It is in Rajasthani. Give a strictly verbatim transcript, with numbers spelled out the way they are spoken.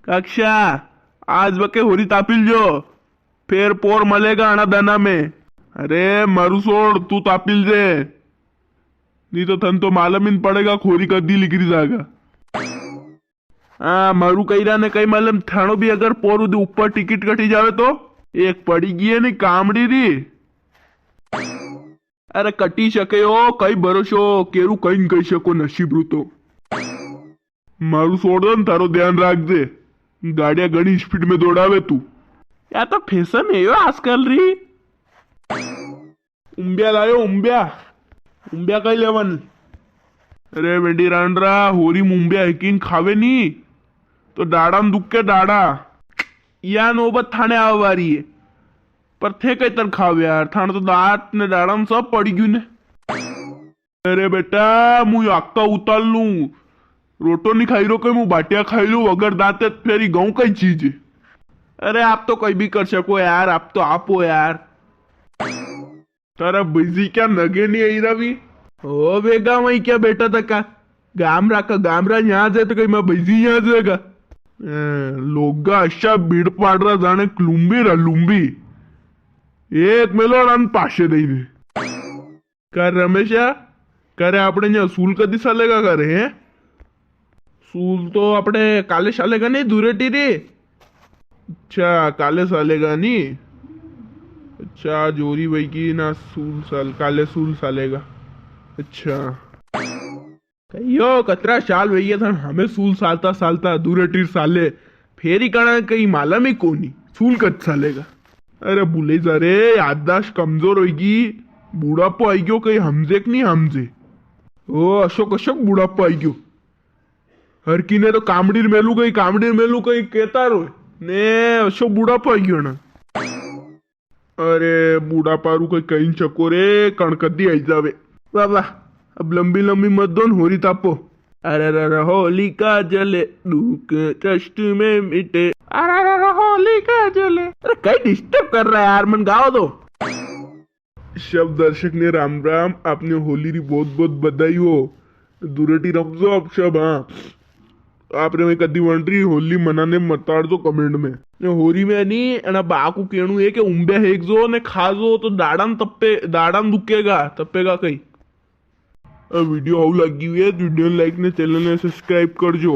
काक्षा, आज बके होरी तापिल जो, फेर पोर मलेगा अणा दाना में। अरे मारू सोड़, तू तापिल जे, नी तो थन तो मालूम ही नी पड़ेगा खोरी कदी लिकरी जागा। हाँ, मारू कईरा ने कई मालूम, थानो भी अगर पोर उदी ऊपर टिकट कटी जावे तो। एक पड़ी गई है नी कामड़ी री। अरे कटी सके हो, कई भरोसो, केरू कई नी कही सको नसीब रू तो। मारू छोड़ दे न, थारो ध्यान राख दे। गाड़िया घणी स्पीड में दौड़ावे तू। या तो फैशन है यो आजकल री। उम्बिया लायो, उम्बिया। उम्बिया कई लेवन। अरे बेंडी रांडरा, होरी में उम्बिया हेकिन खावे नी, तो डाड़ा न दुखे डाड़ा। या नौबत थाने आवे वारी है, पर थे कई तर खावे यार, थाने तो दांत ने डाड़ा में सब पड़ी गयू ने। अरे बेटा, मु आका उतार लूं, रोटो नी खाई रो कई, मु बाटिया खाई लूं, वगर दांते फेरी गऊं कई चीज है। अरे आप तो कई भी कर सको यार, आप तो आप हो यार। तारा भाईजी क्या नगे नी आई रवी? ओ बेगा वही क्या बेटा तका? गामरा का गामरा यहाँ जाए तो कई मैं भाईजी यहाँ जाएगा। ए, लोगा अशा भीड़ पाड़ रहा जाने लुम्बी रा लुम्बी। एक मेलो रान पाशे दई दे। कर रमेशा, करे आपणे यहाँ सूल कदी सालेगा करे हैं? सूल तो आपणे काले सालेगा नी, दूरेटी रे। अच्छा, काले सालेगा नी। अच्छा, जोरी वई की ना सूल साल, काले सूल सालेगा। अच्छा। कहियो, कतरा साल वई गया था हमें सूल सालता सालता, दूरेटी साले। फेरी कणा कई मालूम ही कोनी, सूल कद सालेगा। अरे भूले जा रे, याददाश्त कमजोर होगी, बुढ़ापो आई गयो, कई हमजे के नी हमजे। ओ अशोक, अशोक बुढ़ापो आई गयो। हर किने तो कामड़ी मेलू कई, कामड़ी मेलू कई केता रो ने, अशो बुढ़ापो आई गयो ना। अरे बुढ़ापा रू कई कही चको रे, कण कदी आई जावे। वाह वाह, अब लंबी लंबी मत दो न, होरी तापो। अरे रे रे होलिका जले, दुख कष्ट में मिटे। अरे रे रे होलिका जले। अरे कई डिस्टर्ब कर रहा है यार, मन गावा दो। सब दर्शक ने राम राम, आपने होली री बहुत बहुत बधाई हो। दूरेटी रमजो आप सब, हाँ। आपने में कदी वंडरी होली मनाने मताड़ दो कमेंट में। ने होरी में नी, एना बा को केणू है कि उम्बे हेक जो ने खा जो तो दाड़ान तप्पे, दाड़ान दुखेगा, तप्पेगा कई। ए वीडियो हाउ लागी हुई है, वीडियो ने लाइक ने चैनल ने सब्सक्राइब कर जो।